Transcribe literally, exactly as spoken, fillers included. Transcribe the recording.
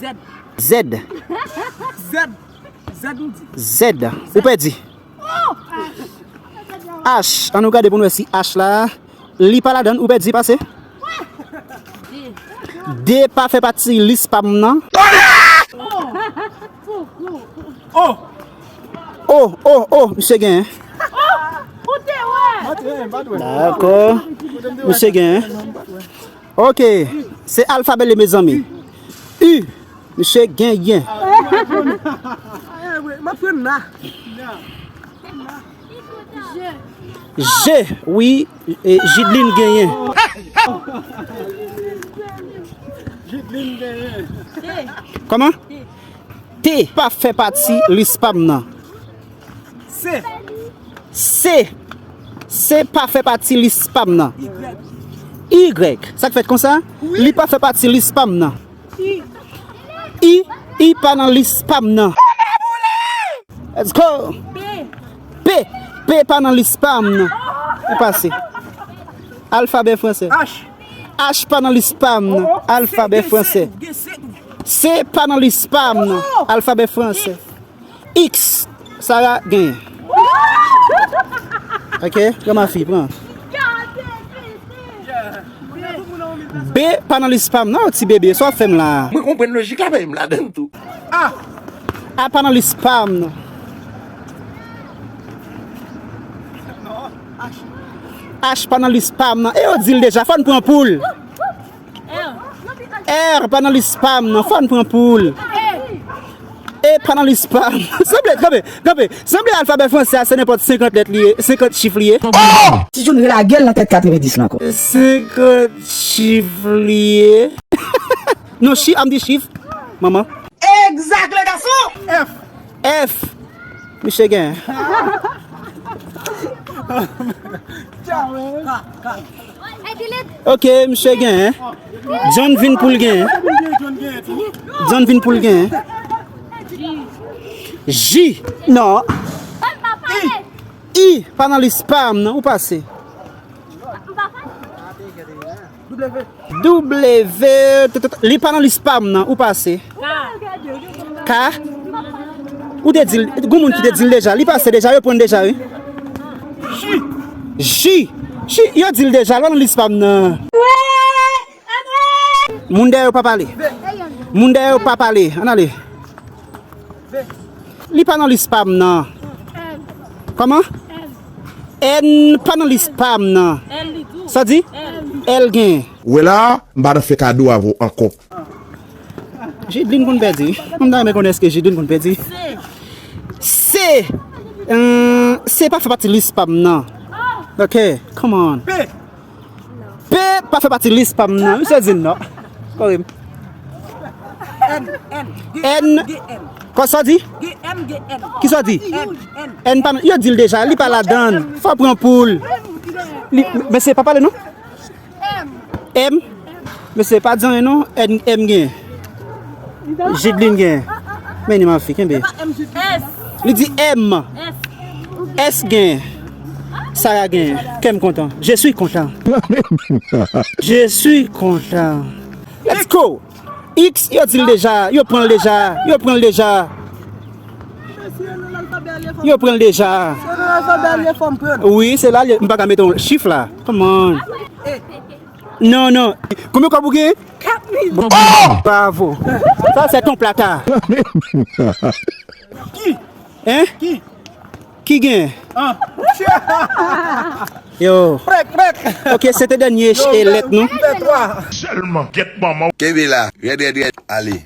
Z. Z. Z, m di. Z. Ou pèdi. H. An nou gade pou n wè si H la. Li pa ladann, ou pèdi, pase. D pa fè pati lis pa m nan. O. O, o, o, misye genyen. Ou te wè. Dakò. Misye genyen. Ok. Se alfabè li, mezanmi. U. Misye genyen. M aprann la. Je, wi, e, Jidlin genyen. Jidlin genyen. Kòman? T pa fè pati lis pa m nan. C. C. C pa fè pati lis pa m nan. Y. Y. Sa k fèt konsa? Wi. Li pa fè pati lis pa m nan. I. I, I pa nan lis pa m nan. Let's go! P. P. P pa nan lis pa m nan. Ou pase. Alfabè fransè. H. H pa nan lis pa m nan. Oh, oh. Alfabè fransè. C pa nan lis pa m nan. Oh. Alfabè fransè. X. Sara genyen. Ok, pran mafi, pran. B pa nan lis pa m nan, ti bebe, sa w ap fè m la? Mwen konprann lojik la, men m ladann tou. A. A pa nan lis pa m nan. H pa nan lis pa m nan. E yo di l deja, fò n pran poul. R pa nan lis pa m nan, fò n pran poul. E pa nan lis pa m. Sanble, kanpe, kanpe. Sanble alfabè fransè a, se nenpòt senkant lèt li ye, senkant chif li ye. Ti Jhon relage l nan tèt katrevenndis la ankò. Senkant chif li ye. Non, chi, an m di chif. Manman. Exact, le garçon. F. F. Misye gen. Ok, misye gen. John vin pou l gen. John vin pou l gen. J. Non. I. I pa nan lis pa m nan, ou pase. W. Li pa nan lis pa m nan, ou pase. K. Ou te di l, gon moun ki te di l deja, li pase deja, yo pran l deja, wi. J. J. J, yo di l deja, l pa nan lis pa m nan. Moun dèyè yo pa pale. Moun dèyè yo pa pale. Ann ale. Li pa nan lis pa m nan. Kòman? N pa nan lis pa m nan. Sa di? L gen. Ou wè la, m pa nan fè kado avè w ankò. Jidlin konn pèdi. Mwen ta renmen konnen èske Jidlin konn pèdi. C. Euh, C pa fè pati lis pa m nan. Ok, come on. P. P pa fè pati lis pa m nan. Misye di non. Kore m. N, N. N. Gen M, gen N. Kò sa w di? Gen M, gen N. Ki sa w di? N, N. N pa nan, yo di l deja, li pa ladan l. Fò w pran poul. Li, mesye, pa pale non. M. M? Mesye, pa di anyen non. N, M gen. Jidlin gen. Men ni mafi, kenbe. S. Li di M. S. S gen. Sara gen. Kè m kontan. Je suis content. Je suis content. Let's go. X, yo di l deja. Yo pran l deja. Yo pran l deja. Yo pran l deja. Wi, se la, m pa ka mete yon chif la. Come on. Non, non. Konbyen kòb ou gen? Kat mil. Oh! Bravo. Sa, se ton plata. Ki? Hein? Ki? Ki gen? An. Yo. Prèk, prèk. Ok, se te dènye ch-, e lèt nou. M fè twa. Sèlman. Gèt manman w. Kenbe la. Rèd, rèd, rèd. Ale.